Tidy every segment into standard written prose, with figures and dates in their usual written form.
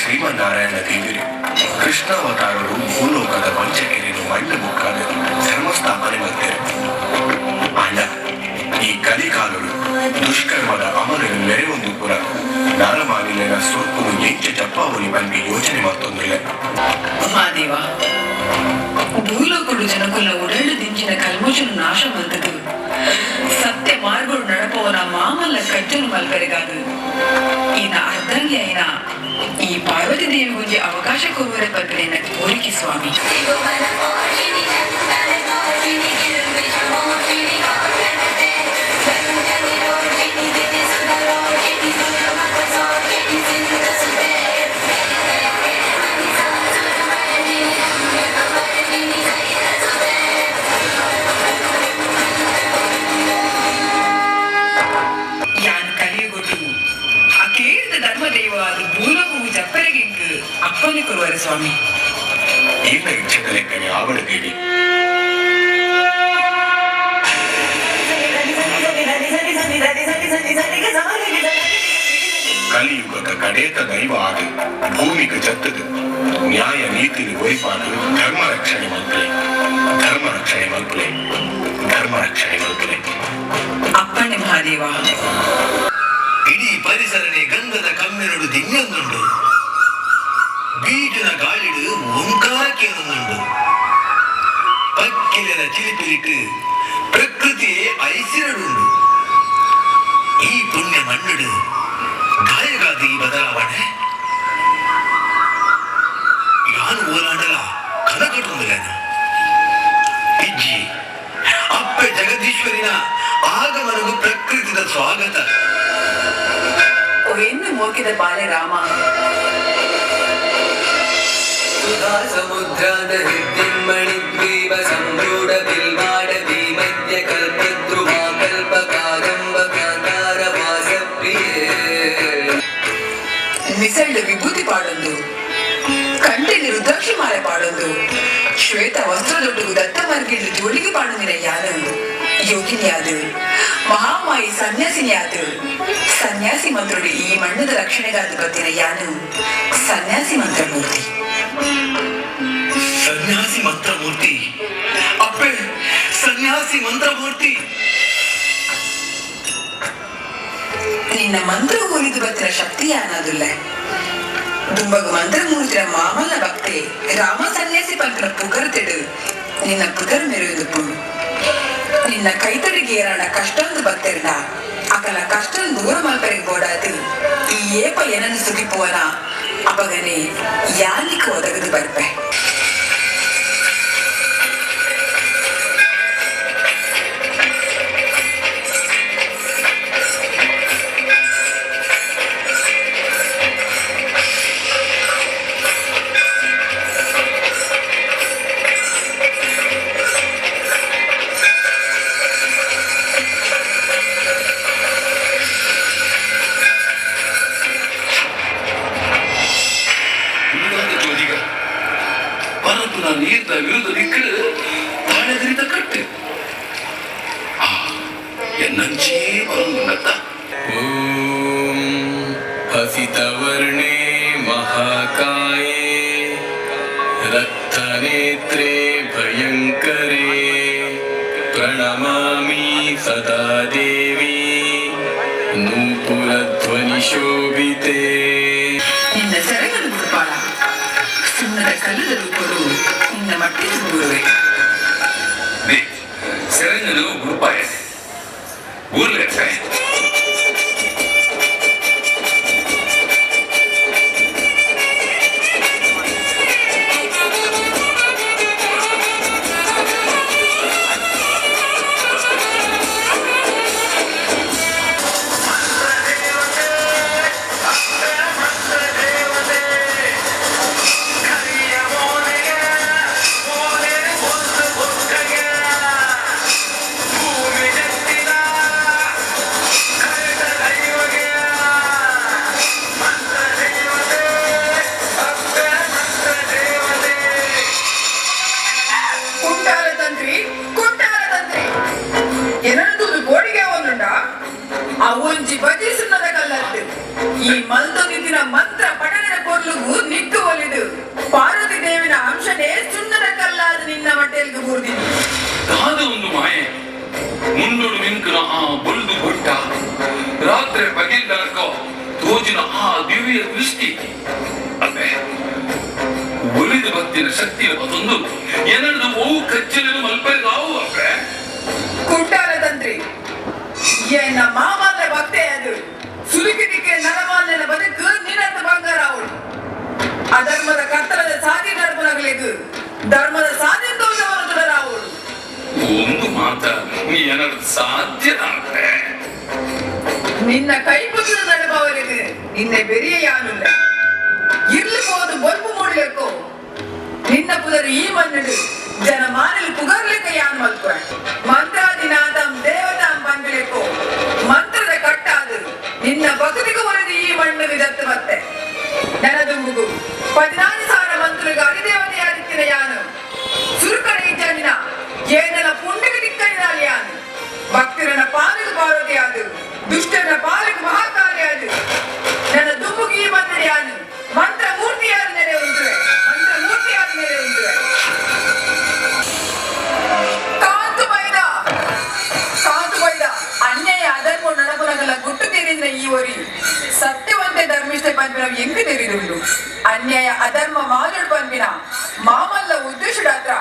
ಶ್ರೀಮನ್ನಾರಾಯಣ ದೇವರು ಕೃಷ್ಣಾವತಾರರು ಭೂಲೋಕದ ವಂಚಕೆರೆನು ಮಣ್ಣು ಮುಕ್ಕಾದ ಧರ್ಮಸ್ಥಾಪನೆ ಮಲ್ತೆರು. ಆಂಡ ಈ ಕಲಿಕಾಲರು ದುಷ್ಕರ್ಮದ ಅಮಲನು ಮೆರೆವೊಂದು ಪುರ ನರಮಾನಿಲೆನ ಸೊರ್ಪುನು ಎಂಚ ಜಪ್ಪಾವಲಿ ಪನ್ಪಿ ಯೋಚನೆ ಮಲ್ತೊಂದುಲ್ಲೆ. ಮಹಾದೇವ, ಭೂಲೋಕಡು ಜನಕುಲ ಉಡಳು ದಿಂಜಿನ ಕಲ್ಮಶನು ನಾಶ ಮಲ್ತದು ಸತ್ಯ ಮಾರ್ಗಡು ನಡಪವನ ಮಾಮಲ್ಲ ಕಜ್ಜನು ಮಲ್ಪೆರೆಗಾದು ಈನ ಅರ್ಧಂಗಿ అయిన ಈ ಪಾರ್ವತಿ ದೇವಿ ಗುಂಜಿ ಅವಕಾಶ ಕೊರುವರೆ ಪಲ್ಪೆನ ಕೋರಿಕೆ ಸ್ವಾಮಿ. ಯಾನ್ ಕಲಿಯುಗೊಟ್ಟು ಅಕೇರಿದ ಧರ್ಮದೇವ ಅದು ಭೂಲೋಕವು ಜಪ್ಪರೆಗೆಂಕ್ ಅಪ್ಪನೆ ಕೊರುವರೆ ಸ್ವಾಮಿ. ಈರ್ನ ಇಚ್ಛೆದ ಲೆಕ್ಕನೆ ಆವಡ ದೇವಿ. ಕಲಿಯುಗದ ಕಡೇತ ದೈವ ಆದು ಭೂಮಿಗೆ ಜತ್ತದು ನ್ಯಾಯ ನೀತಿని ಒರಿಪಾದು ಧರ್ಮ ರಕ್ಷಣೆ ಮಲ್ಪಲೆ, ಧರ್ಮ ರಕ್ಷಣೆ ಮಲ್ಪಲೆ, ಧರ್ಮ ರಕ್ಷಣೆ ಮಲ್ಪಲೆ. ಅಪ್ಪಣೆ ಮಹಾದೇವ. ಇಡೀ ಪರಿಸರನೆ ಗಂಧದ ಕಮ್ಮೆರಡು ದಿನ್ಯೊಂದುಂಡು, ಬೀಜನ ಗಾಳಿಡು ಓಂಕಾರಕ್ಕೇನೊಂದುಂಡು, ಪಕ್ಕಿಲೆನ ಚಿಲಿಪಿಲಿಟ್ಟು ಪ್ರಕೃತಿಯೇ ಐಸಿರಡುಂಡು. ಈ ಪುಣ್ಯ ಮಣ್ಣುಡು ಗಾಯಗಾದ ಈ ಬದಲಾವಣೆ ಯಾನು ಓಲಾಂಡಲ ಕನಕಟೊಂದುಲೇನ ಇಜ್ಜಿ. ಅಪ್ಪೆ ಜಗದೀಶ್ವರಿನ ಆಗಮನಗು ಪ್ರಕೃತಿದ ಸ್ವಾಗತ. ಎನ್ನು ಮೋಕಿದ ಬಾಲೆ ರಾಮ. ಸುಧಾ ಸಮುದ್ರಾದ ಹೃದ್ಯನ್ಮಣಿದ್ವೀಪ ಸಂರೂಢ ಬಿಲ್ವಾಡವಿ ಮಧ್ಯ ಕಲ್ಪದ್ರುಮಾ ಕಲ್ಪ ಕಾದಂಬ ಕಾಂತಾರ ವಾಸಪ್ರಿಯೇ. ಮಿಸಳ್ಳು ವಿಭೂತಿ ಪಾಡೊಂದು, ಕಂಟೆಲಿ ರುದ್ರಾಕ್ಷಿ ಮಾಲೆ ಪಾಡೊಂದು, ಶ್ವೇತ ವಸ್ತ್ರದೊಟ್ಟುಗು ದತ್ತ ಮರ್ಗಿళ్ళు ಜೋಳಿಗೆ ಪಾಡೊಂದಿನ ಯಾನು ಯೋಗಿನಿಯಾದು ಮಹಾಮಾಯಿ ಸನ್ಯಾಸಿನಿಯಾದು ಸನ್ಯಾಸಿ ಮಂತ್ರುಡು ಈ ಮಣ್ಣದ ರಕ್ಷಣೆಗಾದ ಬತ್ತಿನ ಯಾನು ಸನ್ಯಾಸಿ ಮಂತ್ರಮೂರ್ತಿ. ಸನ್ಯಾಸಿ ಮಂತ್ರಮೂರ್ತಿ, ಅಪ್ಪೆ ಸನ್ಯಾಸಿ ಮಂತ್ರಮೂರ್ತಿ. ನಿನ್ನ ಮಂತ್ರ ಊರಿದು ಬತ್ತಿನ ಶಕ್ತಿ ಯಾನಾದುಲ್ಲ. ದುಂಬಗು ಮಂತ್ರಮೂರ್ತಿನ ಮಾಮಲ್ಲ ಭಕ್ತೆ ರಾಮ ಸನ್ಯಾಸಿ ಪಂಪನ ಪುಗರ್ತೆಡು ನಿನ್ನ ಪುದರ್ ಮೆರೆಯುವುದು ಪುಣ್. ನಿನ್ನ ಕೈತಡಿಗೆ ಏರಾಣ ಕಷ್ಟೊಂದು ಬತ್ತೆರ್ಡ ಅಕಲ ಕಷ್ಟ ದೂರ ಮಲ್ಪೆರೆಗ್ ಬೋಡಾದು ಈ ಏಪ ಏನನ್ನು ಸುಗಿಪುವನ ಅಪಗನೆ ಯಾನಿಕ್ ಒದಗದು ಬರ್ಪೆ. ಇನ್ನೊಂದು ಜೋದಿಗ ಪರಪುನ ನೀರ್ದ ವಿರುದ್ಧ ದಿಕ್ಕಡು ತಾಳೆದರಿತ ಕಟ್ಟು ಆ ಎನ್ನಂಚೇ ಬರೊಂದುಂಡತ್ತ. ॐ हसितवर्णे महाकाये रक्तनेत्रे भयङ्करे प्रणमामि सदा देवी नूपुरध्वनिशोभिते. ನಿನ್ನ ಸೆರಗನು ಬುಡ್ಪಾಳ ಸುಣ್ಣದ ಕಲ್ಲದ ರೂಪರು ನಿನ್ನ ಮಟ್ಟಿ ತುಂಬುರುವೆ. ಸೆರಂಗನು ಗುರುಪಾಯ ಊರ್ಲೆ. ಕುಂಟಾಲ ತಂತ್ರಿ, ಕುಂಟಾಲ ತಂತ್ರಿ, ಎನಂತುದು ಗೋಡಿಗೆ ಒಂದುಂಡ ಆ ಒಂಜಿ ಬಜಿ ಸುಣ್ಣದ ಕಲ್ಲತ್ತು. ಈ ಮಲ್ತೊಂದಿತ್ತಿನ ಮಂತ್ರ ಪಠಣದ ಪೊರ್ಲುಗು ಮುಂಡೋಡು ಮಿಂಕುನ ಆ ಬೊಲ್ದು ಬೊಟ್ಟ, ರಾತ್ರಿ ಪಗಿಲ್ಲಕ ತೋಜಿನ ಆ ದಿವ್ಯ ದೃಷ್ಟಿ ಅಪ್ಪೆ, ಒಲಿದು ಬತ್ತಿನ ಶಕ್ತಿಯ ಮತ್ತೊಂದು ಏನದು ಓ ಕಚ್ಚಲು ಮಲ್ಪೆಗಾವು ಅಪ್ಪೆ. ಕುಂಟಾಲ ತಂತ್ರಿ, ಎನ್ನ ಮಾಮಲ್ಲ ಭಕ್ತೆ ಅದು ಸುಲುಕಿದಿಕ್ಕೆ ನರಮಾನ್ಯನ ಬದುಕು ನಿನ್ನಂತ ಬಂಗಾರ ಅವಳು. ಅಧರ್ಮದ ಕರ್ತನದ ಸಾಧಿ ನಡಪುನಗಲಿಗೂ ಧರ್ಮದ ಸಾಧಿ ತೋಜವನು ತುಡರಾವಳು. ಒಂದು ಮಾತ ಏನದು ಸಾಧ್ಯ ಅಪ್ಪೆ? ನಿನ್ನ ಕೈ ಮುಗಿದು ನಡುವವರಿಗೆ ನಿನ್ನೆ ಬೆರಿಯ ಯಾನುಲ್ಲ. ಇರ್ಲಿ ಹೋದು ಬೊಲ್ಪು ಮೂಡಲಿಕ್ಕೋ ನಿನ್ನ ಪುದರು ಈ ಮಣ್ಣು ಜನ ಮಾನಲಿ ಪುಗರ್ಲಿಕ್ಕ ಯಾನ್ ಮಲ್ಕೊ. ಮಂತ್ರಾದಿನಾಥಂ ದೇವತಾಂ ಪಂಪಿಲೆಕ್ಕೋ ಮಂತ್ರದ ಕಟ್ಟಾದು ನಿನ್ನ ಭಕ್ತಿಗೆ ಒಲಿದು ಈ ಮಣ್ಣು ವಿದತ್ತು ಮತ್ತೆ ನನದುಂಬುಗು 14,000 ಮಂತ್ರಿಗೆ ಅಧಿದೇವತೆಯಾದಿತ್ತಿನ ಯಾನು ಸುರುಕಡೆ ಇಜ್ಜಂದಿನ ಏನನ ಪುಂಡಿಗೆ ದಿಕ್ಕನಿನಾಲ್ ಯಾನು. ಭಕ್ತರನ ಪಾಲಿಗೆ ಪಾರ್ವತಿಯಾದು, ದುಷ್ಟನ ಪಾಲಿಗೆ ಮಹಾಕಾಲಿಯಾದು ನನ್ನ ದುಂಬುಗಿ ಈ ಮನ್ನಡಿಯಾನು ಮಂತ್ರ ಮೂರ್ತಿಯಾದ ನೆಲೆ ಉಂಟುವೆ, ಮಂತ್ರ ಮೂರ್ತಿಯಾದ ನೆಲೆ ಉಂಟುವೆ. ಕಾಂತು ಬೈದ, ಕಾಂತು ಬೈದ, ಅನ್ಯಾಯ ಅಧರ್ಮ ನಡಪುನಗಲ ಗುಟ್ಟು ತೆರಿದ ಈ ಒರಿ ಸತ್ಯವಂತೆ ಧರ್ಮಿಷ್ಠ ಪಂಪಿನ ಎಂಕು ತೆರಿದುಂಡು. ಅನ್ಯಾಯ ಅಧರ್ಮ ಮಾಜುಡು ಪಂಪಿನ ಮಾಮಲ್ಲ ಉದ್ದೇಶಡಾತ್ರ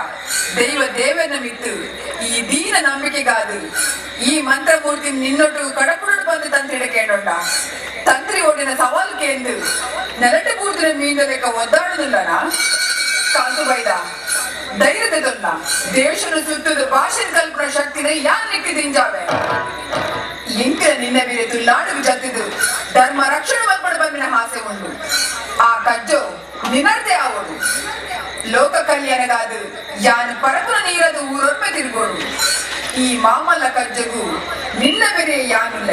ದೈವ ದೇವನ ಮಿತ್ತು ಈ ದೀನ ನಂಬಿಕೆಗಾದು ಈ ಮಂತ್ರಮೂರ್ತಿ ನಿನ್ನೊಟ್ಟು ಕಡಪುಡು ಬಂದು ತಂತ್ರಿಡ ಕೇಳೋಣ. ತಂತ್ರಿ ಒಡಿನ ಸವಾಲು ಕೇಂದು ನೆಲಟು ಪೂರ್ತಿನ ಮೀನು ಒದ್ದಾಡುದಿಲ್ಲನ. ಕಾಂತು ಬೈದ, ಧೈರ್ಯದ ದೇಶನ ಸುತ್ತದ ಭಾಷೆ ಕಲ್ಪನ ಶಕ್ತಿನ ಯಾರಕ್ಕೆ ದಿಂಜಾವೆ. ಎಂಕಲ ನಿನ್ನ ಬೀರೆ ತುಲ್ಲಾಡು ಜತ್ತಿದು ಧರ್ಮ ರಕ್ಷಣೆ ಮಲ್ಪಡ ಬಂದಿನ ಆಸೆ ಉಂಡು. ಆ ಕಜ್ಜೋ ನಿನರ್ದೆ ಆವಡು. ಲೋಕ ಕಲ್ಯಾಣಗಾದು ಯಾನು ಪರಪುನ ನೀರದು ಊರೊಮ್ಮೆ ತಿರುಗೋಡು. ಈ ಮಾಮಲ್ಲ ಕಜ್ಜಗು ನಿನ್ನ ಬೆರೆ ಯಾನುಲ್ಲ.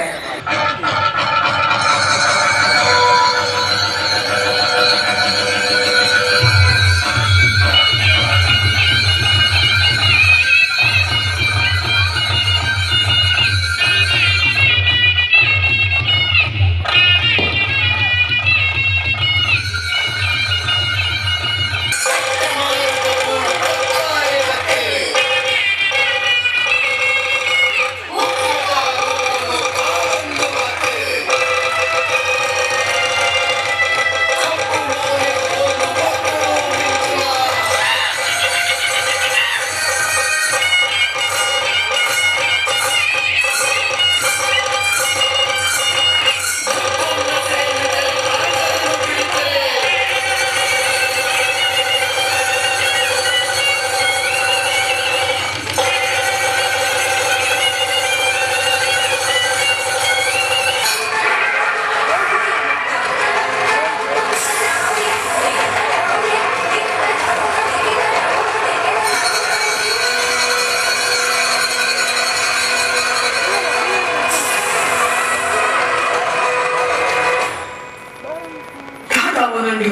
ಕಾದಾವನುಂಡು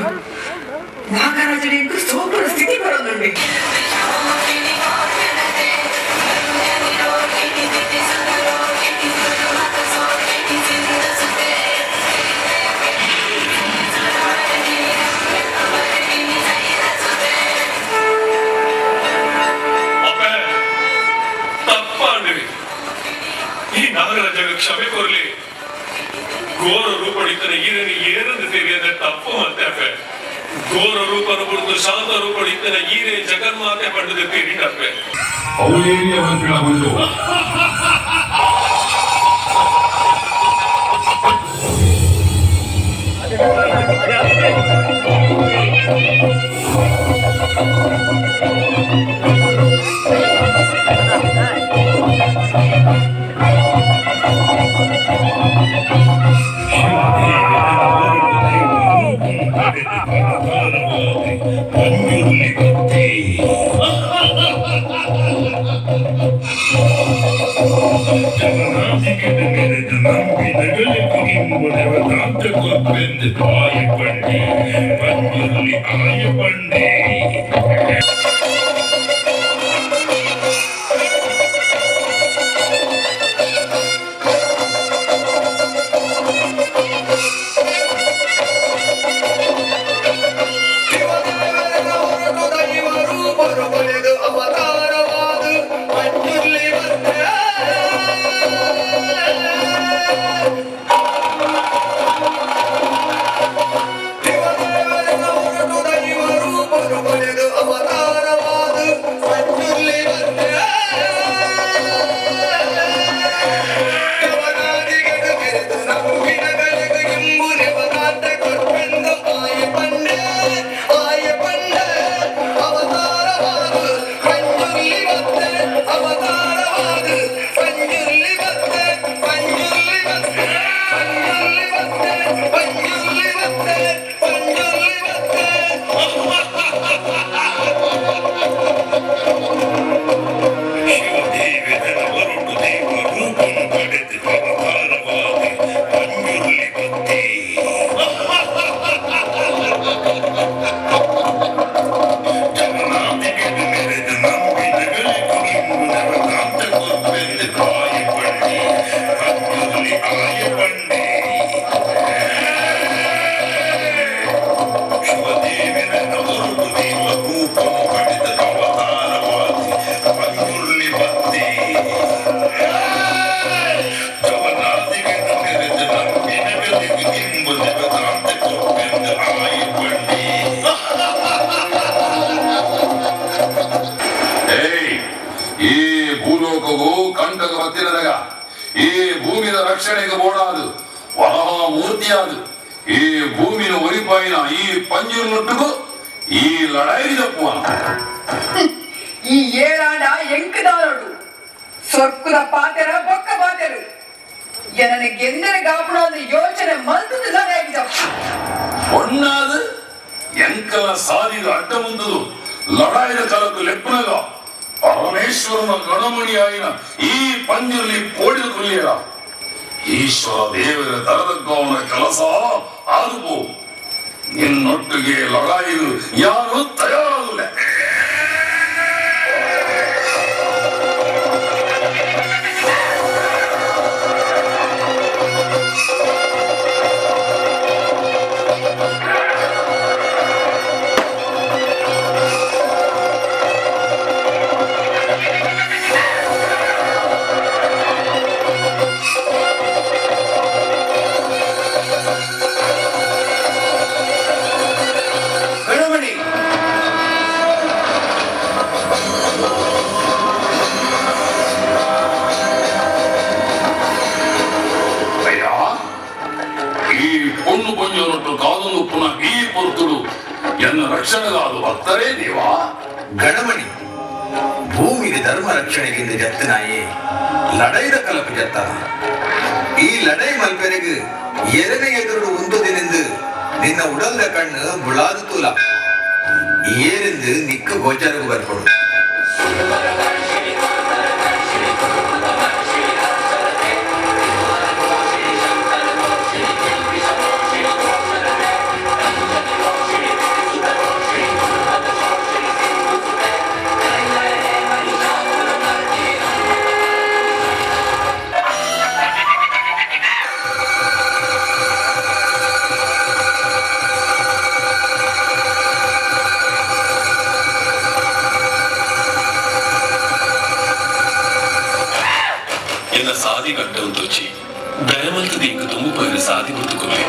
ನಾಗರಾಜನಿಗೂ ಸೋಪುರ ಸ್ಥಿತಿ ಬರೋನುಂಡು. ಅಪ್ಪೆ, ತಪ್ಪಾಂಡಿವಿ. ಈ ನಾಗರಾಜಗ ಕ್ಷಮೆ ಕೊರ್ಲಿ. ಘೋರ ರೂಪಡಿತನ ಈರನಿ ಏರಂದು ತೆರೆಯದ ತಪ್ಪು ಮತ್ತೆ ಅಪ್ಪೆ. ಘೋರ ರೂಪನು ಕುರಿತು ಶಾಂತ ರೂಪಡಿತನ ಈರೇ ಜಗನ್ಮಾತೆ ಪಂಡದ ತೀರಿಂಡಪ್ಪೆ. ಔಲೇರಿಯ ಮಂತ್ರಿಗಳ. ಆಯ ಪಂಡಿ. ಅವತಾರವಾದ ಮಂಜುರ್ಲಿ ಬಂದ. ಬತ್ತಿನದಾಗ ಈ ಭೂಮಿದ ರಕ್ಷಣೆಗೆ ಬೋಡಾದು ವರಹ ಮೂರ್ತಿಯಾದು ಈ ಭೂಮಿನ ಒರಿಪಾಯಿನ ಈ ಪಂಜುರ್ನೊಟ್ಟುಗು ಈ ಲಡಾಯಿ ತಪ್ಪುವನ. ಈ ಏಳಾಂಡ ಎಂಕದಾನೋಡು ಸೊರ್ಕುದ ಪಾತೆರ ಬೊಕ್ಕ ಪಾತೆರು ಎನನ ಗೆಂದರೆ ಗಾಪುಡಾದ ಯೋಚನೆ ಮಲ್ತದ ಲಡಾಯಿಗೆ ಜಪ್ಪು. ಒಣ್ಣಾದ ಎಂಕಲ ಸಾದಿದ ಅಡ್ಡ ಮುಂದುದು ಲಡಾಯಿದ ಕಾಲಕ್ಕೆ ಲೆಪ್ಪುನಗ ಪರಮೇಶ್ವರನ ಗಣಮಣಿ ಆಯಿನ ಈ ಪಂಜುರ್ಲಿ ಪೋಡಿದ ಕೊಲ್ಲಿಯರ ಈಶ್ವರ ದೇವರ ತರದಕ್ಕವನ ಕೆಲಸ ಆದು ನಿನ್ನೊಟ್ಟಿಗೆ ಲಡಾಯಿದು ಯಾರು ತಯಾರಾದಿಲ್ಲ. ಗಣಮಣಿ, ಅಯ್ಯ, ಈ ಪೊಣ್ಣು ಪೊಂಜನೊಟ್ಟು ಕಾದೊಂದು ಪುನಃ ಈ ಪೊರ್ತುಡು ಎನ್ನ ರಕ್ಷಣೆಗಾದು ಬರ್ತಾರೆ ದೇವಾ. ಗಣಮಣಿ, ಭೂಮಿಗೆ ಧರ್ಮ ರಕ್ಷಣೆಗಿಂದ ಜತ್ತನಾಯೇ ಲಡೈದ ಕಲಪು ಜತ್ತನ. ಈ ಲಡೈ ಮಲ್ಪೆರೆಗ್ ಎರನೆ ಎದುರು ಉಂತುದಿನೆಂದು ನಿನ್ನ ಉಡಲ್ದ ಕಣ್ಣು ಬುಳಾದು ತೂಲ ಏರೆಂದು ನಿಕ್ಕು ಗೋಚಾರకు ಬರ್ಪಡು. ಎನ್ನ ಸಾದಿ ಕಟ್ಟವಂತೊಚ್ಚಿ ದಯಮಲ್ತದ ಇಂಕ ದುಂಬು ಪೋಯಿನ ಸಾದಿ ಗುರ್ತುಕೊಲ್ಲಿ.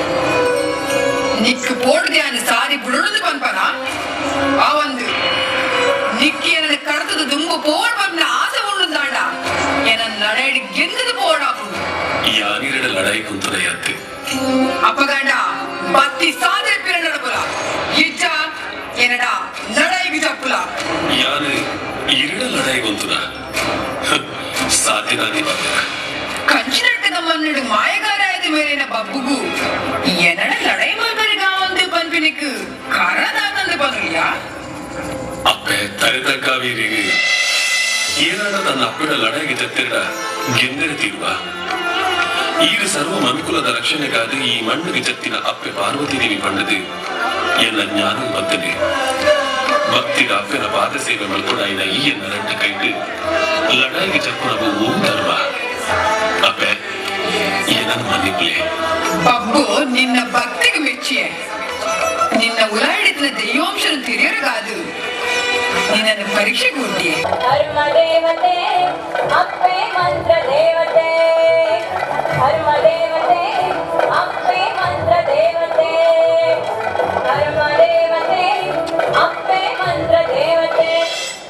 ನಿಕ್ಕು ಪೋಡ್ದ್ಯಾನ ಸಾರಿ ಬುಡುದು ಪನ್ಪನ ಆ ಒಂದು ನಿಕ್ಕಿ ಎನ್ನ ಕಡತದ ದುಂಬು ಪೋಡ್ ಪನ್ಪನ ಆಸೆ ಉಂಡುಂದಾಂಡ ಎನ್ನ ಲಡಾಯಿಡ್ ಗೆಂದದ ಪೋಡಾಪುಂಡು. ಯಾನೀರಡ ಲಡಾಯಿ ಕುಂತನ ಯಾತ್ತೆ. ಅಪ್ಪಗಂಡ ಬತ್ತಿ ಸಾದ್ರೆ ಪಿರ ನಡಪುಲ ಇಜ್ಜ ಏನಡ ಲಡಾಯಿಗೆ ಜಪ್ಪುಲ. ಯಾನು ಇರಡ ಲಡಾಯಿ ಕುಂತನ ಸಾಧ್ಯನಾದಿ ಬಂದಿರ. ಕಂಚಿನಟ್ಟದ ಮನ್ನುಡು ಮಾಯಗಾರ ಆಯ್ದ ಮೇಲಿನ ಬಬ್ಬುಗು ಎನಡ ಲಡಾಯಿ ಮಲ್ಪರಿಗ ಒಂದು ಪನ್ಪಿನಿಕ್ ಕಾರಣದಾತಂದು ಪನ್ಲಿಯಾ. ಅಪ್ಪೆ ತರೆತಕ್ಕಾವೀರಿಗೆ ಏನಾಡ ತನ್ನ ಅಪ್ಪಡ ಲಡಾಯಿಗೆ ಜತ್ತಿರಡ ಗೆಂದರೆ ತೀರುವ ಈರು ಸರ್ವ ಮನುಕುಲದ ರಕ್ಷಣೆಗಾದ ಈ ಮಣ್ಣಿಗೆ ಜತ್ತಿನ ಅಪ್ಪೆ ಪಾರ್ವತಿ ದೇವಿ ಪಂಡದು ಎನ್ನ ಜ್ಞಾನ ಬಂದನೆ. ಭಕ್ತಿದ ಅಪ್ಪನ ಪಾದ ಸೇವೆ ಮಲ್ಕೊಡಾಯಿನ ಈ ಎನ್ನ ರಂಟ ಕೈಟ್ ಲಡಾಯಿಗೆ ಜಪ್ಪುನವು ಓ ಧರ್ಮ. ಅಪ್ಪೆ, ಏನನ್ನು ಮನ್ನಿಪ್ಲೆ. ಬಬ್ಬು ನಿನ್ನ ಭಕ್ತಿಗೆ ಮೆಚ್ಚಿಯೆ. ನಿನ್ನ ಉಲಾಡಿದ ದೈವಾಂಶನ ತಿರಿಯರಗಾದು ನಿನ್ನನ್ನು ಪರೀಕ್ಷೆಗೆ ಉಡ್ಡಿಯೆ. ಧರ್ಮದೇವತೆ ಅಪ್ಪೆ ಮಂತ್ರ.